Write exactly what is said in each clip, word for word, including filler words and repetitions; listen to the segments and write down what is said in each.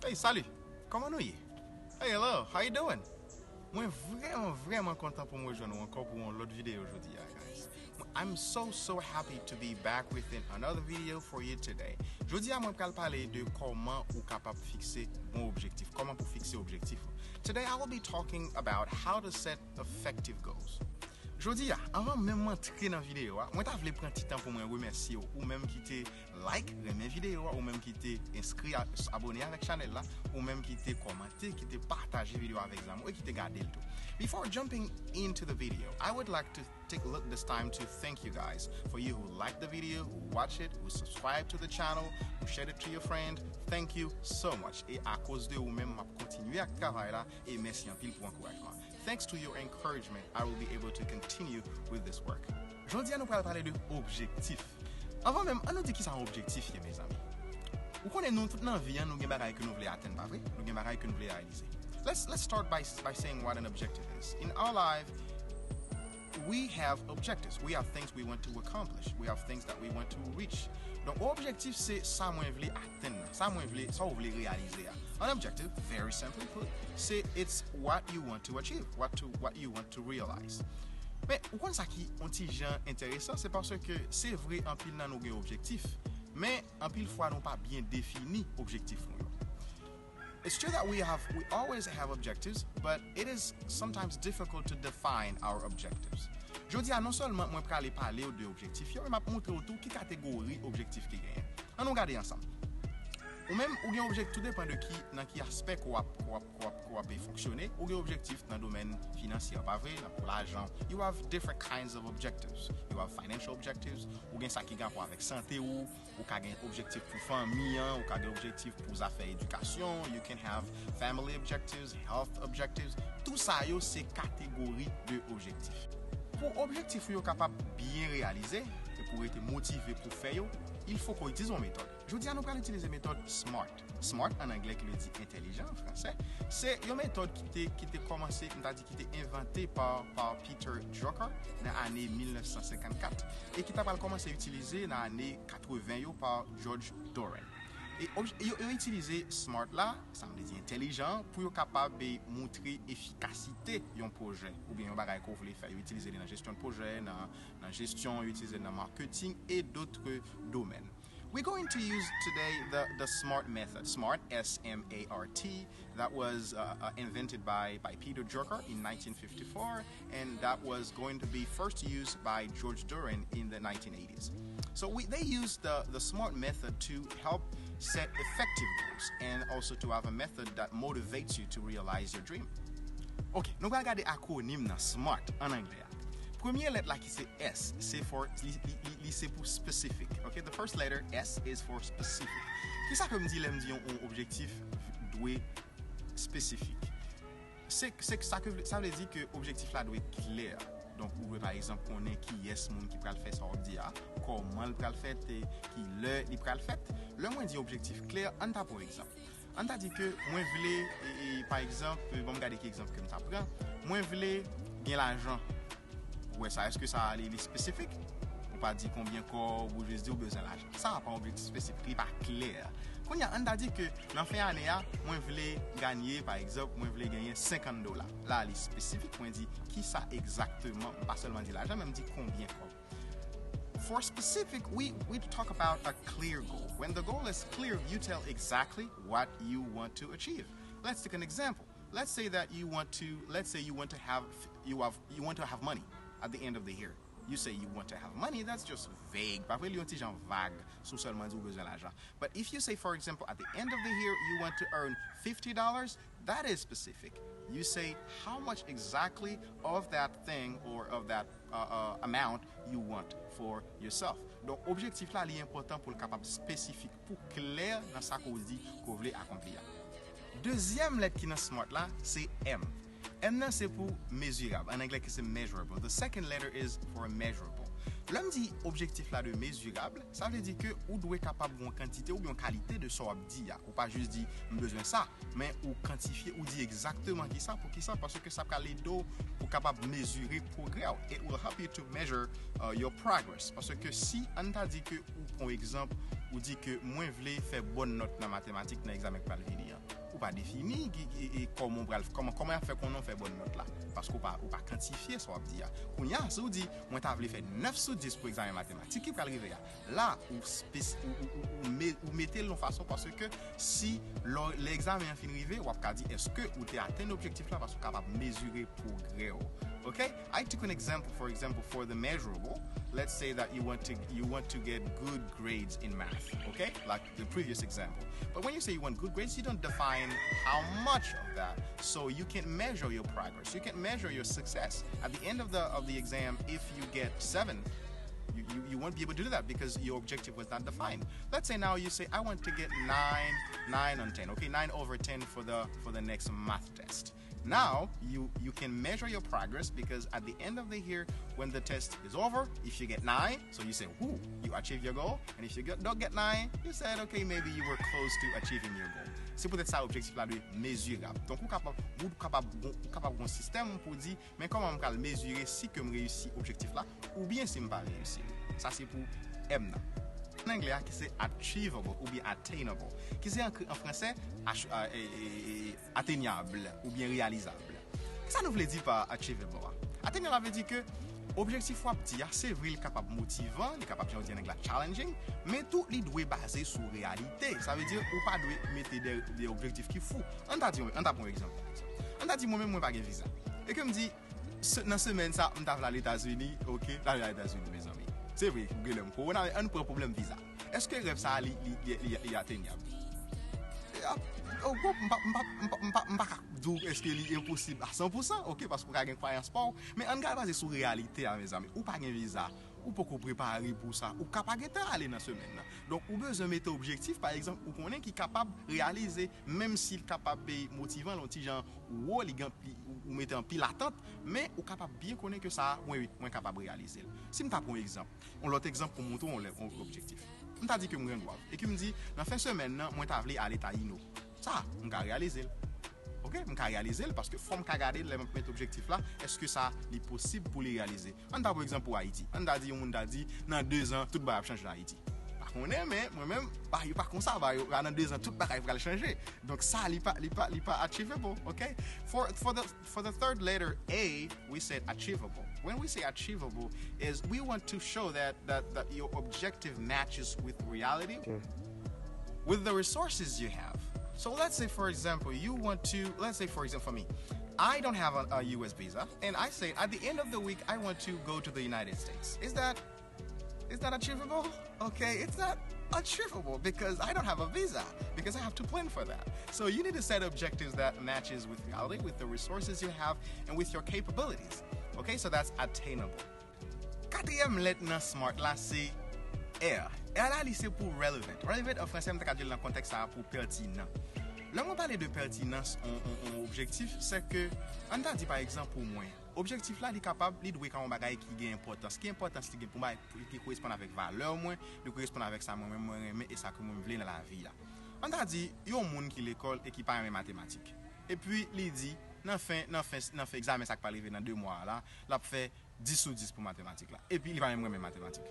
Hey, salut! Kòman nou ye? Hey, hello, how you doing? Mwen vrèman, vrèman kontan pou mwen jwenn ou ankò pou yon lòt videyo jodi a, guys. I'm so, so happy to be back with another video for you today. Jodi a, mwen pral pale de kòman ou kapab fikse bon objektif, kòman pou fikse objektif ou. Today, I will be talking about how to set effective goals. Jodi a, anvan menm m antre nan videyo a, mwen ta vle pran ti tan pou mwen remèsye w, ou menm ki te like, renmen videyo a, ou menm ki te enskri, abone avèk chanèl la, ou menm ki te kòmante, ki te pataje videyo avèk zanmi w e ki te gade l tou. Before jumping into the video, I would like to take look this time to thank you guys for you who like the video, who watch it, who subscribe to the channel, who share it to your friend. Thank you so much. E akoz de ou menm, m ap kontinye ak travay la e mèsi anpil pou ankourajman. Thanks to your encouragement, I will be able to continue with this work. Jodi a nou pral pale de objektif. Anvan menm, an nou di ki sa yon objektif ye, mezanmi. Ou konnen nou tout nan vi an, nou gen bagay ke nou vle atenn, pa vre? Nou gen bagay ke nou vle reyalize. Let's, let's start by, by saying what an objective is. In our life, we have objectives. We have things we want to accomplish. We have things that we want to reach. Donk, objektif se sa mwen vle atenn nan, sa mwen vle, sa ou vle reyalize a. An objective, very simply put, se it's what you want to achieve, what to, what you want to realize. Men, ou konn sa ki yon ti jan enteresan, se paske se vre anpil nan nou gen objektif, men anpil fwa nou pa byen defini objektif nou yo. It's true that we have, we always have objectives, but it is sometimes difficult to define our objectives. Jodi a, non sèlman mwen prale pale w de objektif yo, men m ap montre w tou ki kategori objektif ki genyen. An nou gade ansanm. Ou menm, ou gen objektif, tou depan de ki, nan ki aspè ke w ap, ke w ap, ke w ap, ke w ap fonksyone, ou gen objektif nan domèn finansye, pa vre, nan pou lajan. You have different kinds of objectives. You have financial objectives, ou gen sa ki gen rapò avèk sante ou, ou ka gen objektif pou fanmi an, ou ka gen objektif pou zafè edikasyon, you can have family objectives, health objectives. Tou sa yo se kategori de objektif. Pou objektif ou yo kapab byen reyalize, e pou rete motive pou fè yo, il faut que w itilize yon metòd. Jodi a, nou pral itilize metòd SMART. SMART an anglè ki vle di entèlijan an fransè, se yon metòd ki te, ki te kòmanse, m ta di ki te envante pa, pa Peter Drucker nan ane mil nèf san senkannkat e ki ta pral kòmanse itilize nan ane katreven yo pa George Doran. E yo, yo itilize SMART la, sa vle di entèlijan, pou yo kapab, e, montre efikasite yon pwojè oubyen yon bagay ke w vle fè. Yo itilize li nan jesyon de pwojè, nan, nan jesyon, yo itilize li nan marketing et d'autres domaines. We're going to use today the, the SMART method. SMART, S M A R T, that was uh, uh, invented by, by Peter Drucker in nineteen fifty-four, and that was going to be first used by George Doran in the nineteen eighties. So we, they used the, the SMART method to help set effective goals and also to have a method that motivates you to realize your dream. Ok, nou pral gade akwonim nan SMART an anglè a. Premye lèt la ki se S, se for, li, li, li, li se pou specific. Ok, the first letter S is for specific. Kisa ke m di lè m di yon, yon objektif dwe espesifik? Se, se sa ke vle, sa vle di ke objektif la dwe klè. Donk, ou dwe, pa egzanp, konnen kiyès moun ki pral fè sa w ap di a, kòman l pral fèt, e ki lè li pral fèt. Lè mwen di objektif klè, ann ta pran egzanp. Ann ta di ke mwen vle, e, e, pa egzanp, e, ban m gade ki egzanp ke m ta pran. Mwen vle gen lajan. Ou wè sa, èske sa li, li espesifik? Ou pa di konbyen kòb, ou jis di ou bezwen lajan. Sa pa yon objektif espesifik, li pa klè. Kounye a, ann ta di ke nan fen ane a, mwen vle ganye, pa egzanp, mwen vle genyen senkant dola. La, li espesifik, mwen di kisa egzakteman, m pa sèlman di lajan, men m di konbyen kòb. For specific, we, we talk about a clear goal. When the goal is clear, you tell exactly what you want to achieve. Let's take an example. Let's say that you want to, let's say you want to have, you have, you want to have money at the end of the year. You say you want to have money, that's just vague. Pa vre, li yon ti jan vag, si w sèlman di ou bezwen lajan. But if you say, for example, at the end of the year, you want to earn fifty dollars, that is specific. You say how much exactly of that thing or of that uh, uh, amount you want for yourself. Donk, objektif la, li enpòtan pou l kapab espesifik, pou klè nan sa ke w di ke w vle akonpli a. Dezyèm lèt ki nan SMART la, se M. M nan se pou mezirab, an anglè ki se measurable. The second letter is for measurable. Lè m di objektif la dwe mezirab, sa vle di ke ou dwe kapab gen yon kantite oubyen yon kalite de sa w ap di a. Ou pa jis di, "M bezwen sa," men ou kantifye, ou di egzakteman kisa, poukisa, paske sa pral ede w pou kapab mezire pwogrè w. It will help you to measure uh, your progress. Paske si, ann ta di ke ou pran egzanp, Ou di ke mwen vle fè bòn nòt nan matematik nan egzamen k pral vini an. Ou pa defini ki, e, e, kòman w pral, kòman, kòman y ap fè konnen w fè bòn nòt la. Paske w pa, ou pa kantifye sa w ap di a. Kounye a, si w di, mwen ta vle fè nèf sou dis pou egzamen matematik ki pral rive a. La, ou, spes, ou, ou, ou, ou, me, ou mete l yon fason paske si lè, lè egzamen an fin rive, w ap ka di èske ou te atenn objektif la paske w kapab mezire pwogrè w. Okay? I took an example, for example, for the measurable. Let's say that you want to you want to get good grades in math, okay? Like the previous example. But when you say you want good grades, you don't define how much of that. So you can measure your progress. You can measure your success. At the end of the of the exam, if you get seven, you, you, you won't be able to do that because your objective was not defined. Let's say now you say, I want to get nine, nine on ten, okay, nine over ten for the for the next math test. Now you you can measure your progress because at the end of the year, when the test is over, if you get nine, so you say, whoo, you achieve your goal. And if you get, don't get nine, you said, okay, maybe you were close to achieving your goal. Se poutèt sa objektif la dwe mezirab. Donk ou kapab ou kapab ou kapab gon sistèm pou di, men kòman m pral mezire si ke m reyisi objektif la oubyen si m pa reyisi l. Sa se pou M nan. An anglè a ki se achievable oubyen attainable, ki se an, an fransè ach- a- e- e- e- atenyab oubyen reyalizab. Kisa nou vle di pa achievable a? Atenyab la vle di ke objektif w ap di a, se vre, li kapab motivan, li kapab, jan yo di an anglè, challenging, men tou li dwe baze sou reyalite. Sa vle di ou pa dwe mete de, de objektif ki fou. Ann ta di, ann ta pran yon egzanp. Ann ta di mwen menm mwen pa gen viza. E ke m di, se- nan semèn sa, m ta vle al Etazini, oke, m ta vle al Etazini, mezanmi. Se vre, ou gen lè m kowona, men ann pran pwoblèm viza. Èske rèv sa a li, li, li, li, li atenyab? Ah, oh, bon, m pa, m pa, m pa, m pa, m pa ka di w èske li enposib a san pou san, oke, paske ou ka gen kwayans pa w, men ann gade baze sou reyalite a, mezanmi. Ou pa gen viza, ou poko prepare pou sa, ou ka pa gentan ale nan semèn nan. Donk, ou bezwen mete objektif, pa egzanp, ou konnen ki kapab reyalize, menm si l kapab, e, motivan, l yon ti jan wo, li gen, li, ou, ou mete anpil atant, men ou kapab byen konnen ke sa, wi, wi, mwen kapab reyalize l. Si m ta pran yon egzanp, yon lòt egzanp pou montre w yon lè- yon objektif. M ta di ke m gen gwav, e ke m di, nan fen semèn nan, mwen ta vle ale Tayino. Sa, m ka reyalize l. Oke, m ka reyalize l paske fò m ka gade lè m ap met objektif la, èske sa li posib pou li reyalize. Ann ta pran egzanp pou Ayiti. Ann ta di yon moun ta di, nan de zan, tout bagay ap chanje nan Ayiti. Pa konnen, men mwen menm, ba, yo pa konsa, ba, yo, nan de zan, tout bagay pral chanje. Donk sa, li pa, li pa, li pa achievable, oke? For, for the, for the third letter A, we said achievable. When we say achievable, is we want to show that, that, that your objective matches with reality, with the resources you have. So let's say, for example, you want to, let's say, for example, for me, I don't have a, a U S visa, and I say at the end of the week, I want to go to the United States. Is that, is that achievable? Okay, it's not achievable because I don't have a visa, because I have to plan for that. So you need to set objectives that matches with reality, with the resources you have, and with your capabilities. Okay, so that's attainable. Katriyèm lèt nan SMART la se R. R la li se pou relevant. Relevant an fransè, m ta ka di l nan kontèks sa a pou pètinan. Lè mwen pale de pètinans on, on, on objektif, se ke, ann ta di pa egzanp pou mwen, objektif la li kapab, li dwe ka yon bagay ki gen enpòtans. Ki enpòtans li gen pou mwen, ki koresponn avèk valè mwen, li koresponn avèk sa mwen menm mwen renmen e sa ke mwen vle nan lavi a. Ann ta di, yon moun ki lekòl e ki pa renmen matematik. Epi li di, nan fen, nan fen, nan fen egzamen sa k pral rive nan de mwa a la, l ap fè dis sou dis pou matematik la. Epi li pa menm renmen matematik.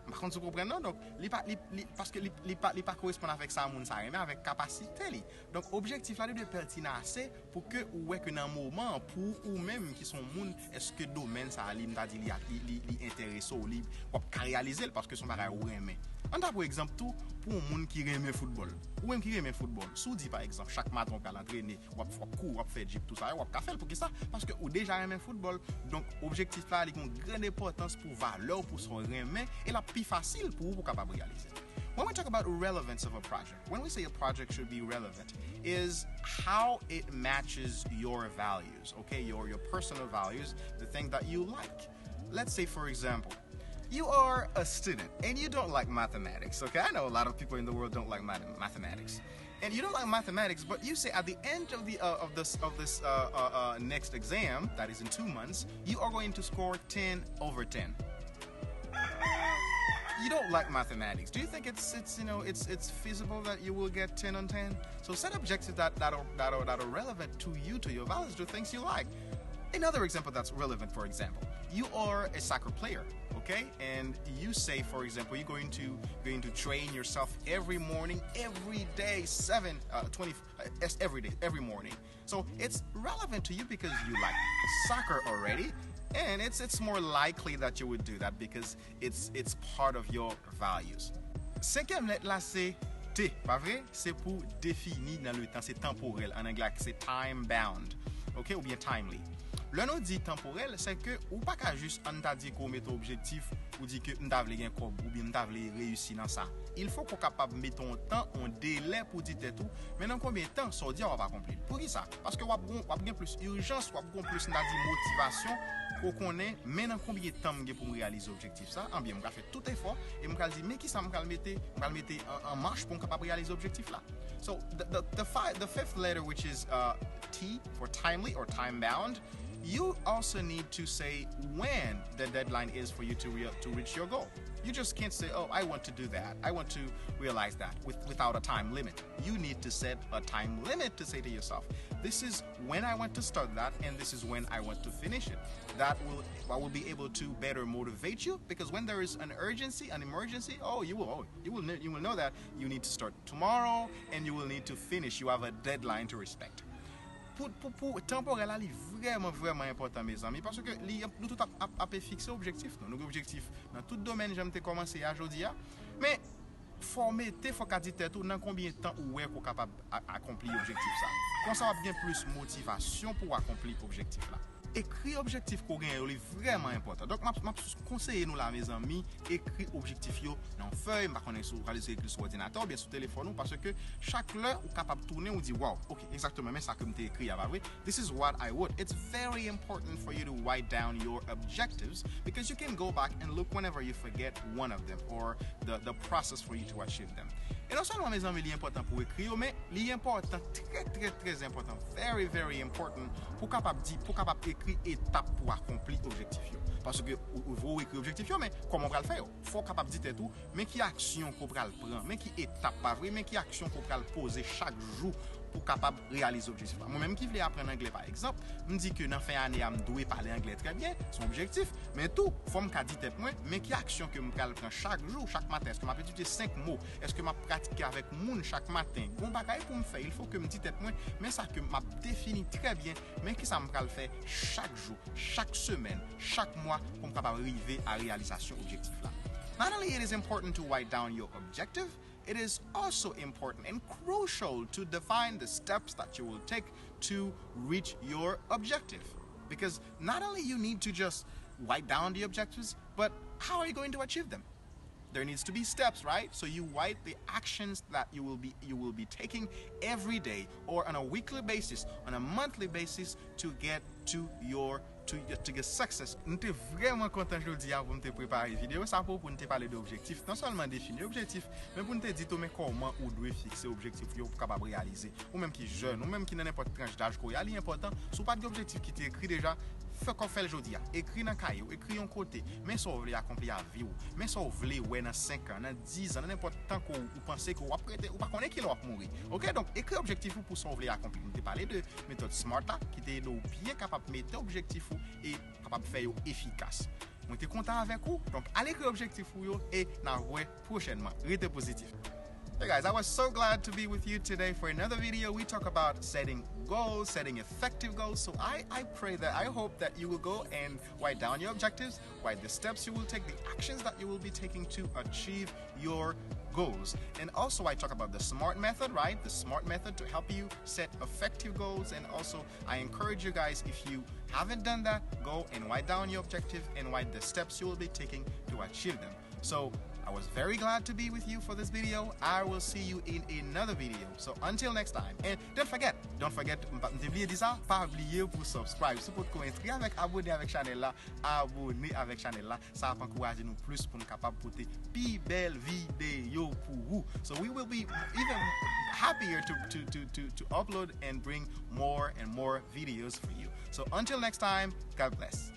M pa konn si w konprann non, donk li pa, li, li, paske li, li pa, li pa koresponn avèk sa moun sa renmen, avèk kapasite li. Donk objektif la li dwe pètinan ase pou ke ou wè ke nan moman an, pou ou menm ki se yon moun, èske domèn sa a li, m ta di li, li, li, li enterese w, li, w ap ka reyalize l paske se yon bagay ou renmen. Ann ta pran egzanp tou pou yon moun ki renmen foutbòl. Ou menm ki renmen foutbòl, si w di pa egzanp chak maten w pral antrene, w ap, w ap kouri, w ap fè jip, tou sa yo, w ap ka fè l. Poukisa? Paske ou deja renmen foutbòl. Donk, objektif la, li gen gran enpòtans pou valè w, pou sa w renmen, e l ap pi fasil pou ou pou kapab reyalize. When we talk about relevance of a project, when we say a project should be relevant, is how it matches your values, okay? Your, your personal values, the thing that you like. Let's say, for example, you are a student and you don't like mathematics, okay? I know a lot of people in the world don't like math- mathematics. And you don't like mathematics, but you say at the end of the uh, of this of this uh, uh, uh, next exam, that is in two months, you are going to score ten over ten. You don't like mathematics. Do you think it's it's you know it's it's feasible that you will get ten on ten? So set objectives that that are that are that are relevant to you, to your values, to things you like. Another example that's relevant, for example, you are a soccer player, okay? Okay, and you say, for example, you're going to going to train yourself every morning, every day, seven, uh, twenty, uh, every day, every morning. So it's relevant to you because you like soccer already, and it's it's more likely that you would do that because it's it's part of your values. Senkyèm lèt la se T, pa vre? Se pou defini nan le tan, se tanporèl. An anglè, se time bound, ok, oubyen timely. Lè nou di tanporèl, se ke ou pa ka jis, ann ta di ke w mete objektif, ou di ke m ta vle gen kòb, oubyen m ta vle reyisi nan sa. Il fo ke w kapab mete yon tan, yon delè pou di tèt ou, men nan konbyen tan sa w di a w ap akonpli l. Poukisa? Paske w ap gen, w ap gen plis ijans, w ap gen plis, n ta di, motivasyon, ke w konnen, men nan konbyen tan m gen pou m reyalize objektif sa, anbyen m pral fè tout efò, e m pral di, men kisa m pral mete, m pral mete an, an mach pou m kapab reyalize objektif la. So the, the, the, five, the fifth letter, which is uh, T for timely or time bound, you also need to say when the deadline is for you to, real, to reach your goal. You just can't say, oh, I want to do that. I want to realize that with, without a time limit. You need to set a time limit to say to yourself, this is when I want to start that, and this is when I want to finish it. That will, I will be able to better motivate you, because when there is an urgency, an emergency, oh, you will, oh, you will, kn- you will know that you need to start tomorrow, and you will need to finish. You have a deadline to respect. Pou, pou, pou tanporèl la, li vrèman, vrèman enpòtan, mezanmi, paske li, nou tout ap, ap, ap fikse objektif nou. Nou gen objektif nan tout domèn, jan m te kòmanse a jodi a. Men, fò w mete, fò w ka di tèt ou nan konbyen tan ou wè ke w kapab a- akonpli objektif sa. Konsa, w ap gen plis motivasyon pou w akonpli objektif la. Ekri objektif ke w genyen yo, li vrèman enpòtan. Donk, m ap, m ap konseye nou la, mezanmi, ekri objektif yo nan yon fèy, m pa konnen si w pral ekri sou òdinatè oubyen sou telefòn ou, paske chak lè ou kapab tounen, ou di, waw, ok, egzakteman, men sa ke m te ekri a, pa vre? This is what I would. It's very important for you to write down your objectives, because you can go back and look whenever you forget one of them or the, the process for you to achieve them. E non sèlman, mezanmi, li enpòtan pou w ekri yo, men li enpòtan, trè, trè, trè enpòtan, very, very important, pou w kapab di, pou w kapab ekri etap pou w akonpli objektif yo. Paske ou, ou, ou ekri objektif yo, men kòman w pral fè yo? Fò w kapab di tèt ou, men ki aksyon ke w pral pran, men ki etap, pa vre, men ki aksyon ke w pral poze chak jou pou w kapab reyalize objektif la. Mwen menm ki vle aprann anglè, pa egzanp, m di ke nan fen ane a, m dwe pale anglè trè byen, se yon objektif, men tou, fò m ka di tèt mwen, men ki aksyon ke m pral pran chak jou, chak maten, èske m ap etidye senk mo, èske m ap pratike avèk moun chak maten, gon bagay pou m fè, il fo ke m di tèt mwen, men sa ke m ap defini trè byen, men kisa m pral fè chak jou, chak semèn, chak mwa pou m kapab rive a reyalizasyon objektif la. Not only it is important to write down your objective, it is also important and crucial to define the steps that you will take to reach your objective. Because not only you need to just write down the objectives, but how are you going to achieve them? There needs to be steps, right? So you write the actions that you will be you will be taking every day or on a weekly basis, on a monthly basis to get to your to your, to your success. M te vrèman kontan jodi a pou m te prepare videyo sa pou pou n te pale de objektif. Non sèlman defini objektif, men pou n te di tou men kòman ou dwe fikse objektif yo pou kapab reyalize. Ou menm ki jèn, ou menm ki nan nenpòt tranch daj ke w ye a, li enpòtan. Si w pa t gen objektif ki te ekri deja, fè kò fè l jodi a. Ekri nan kaye w, ekri yon kote. Men sa w vle akonpli a vi w. Men sa w vle wè nan senk an, nan diz an, nan nenpòt tan ke w, ou panse ke w ap rete, ou pa konnen kilè w ap mouri. Ok, donk ekri objektif ou pou sa w vle akonpli. M te pale de metòd SMART la, ki te ede w byen kapab mete objektif ou e kapab fè yo efikas. Mwen te kontan avèk ou, donk al ekri objektif ou yo e n a wè pwochènman. Rete pozitif. Hey guys, I was so glad to be with you today for another video. We talk about setting goals, setting effective goals. So I, I pray that, I hope that you will go and write down your objectives, write the steps you will take, the actions that you will be taking to achieve your goals. And also, I talk about the SMART method, right? The SMART method to help you set effective goals. And also, I encourage you guys, if you haven't done that, go and write down your objective and write the steps you will be taking to achieve them. So, I was very glad to be with you for this video. I will see you in another video. So, until next time. And don't forget, don't forget, m pa- m te bliye di sa, pa bliye pou subscribe. Si w potko enskri avèk, abone avèk chanèl la, abone avèk chanèl la. Sa ap ankouraje nou plis pou n kapab pote pi bèl videyo pou ou. So we will be even happier to, to, to, to, to upload and bring more and more videos for you. So until next time, God bless.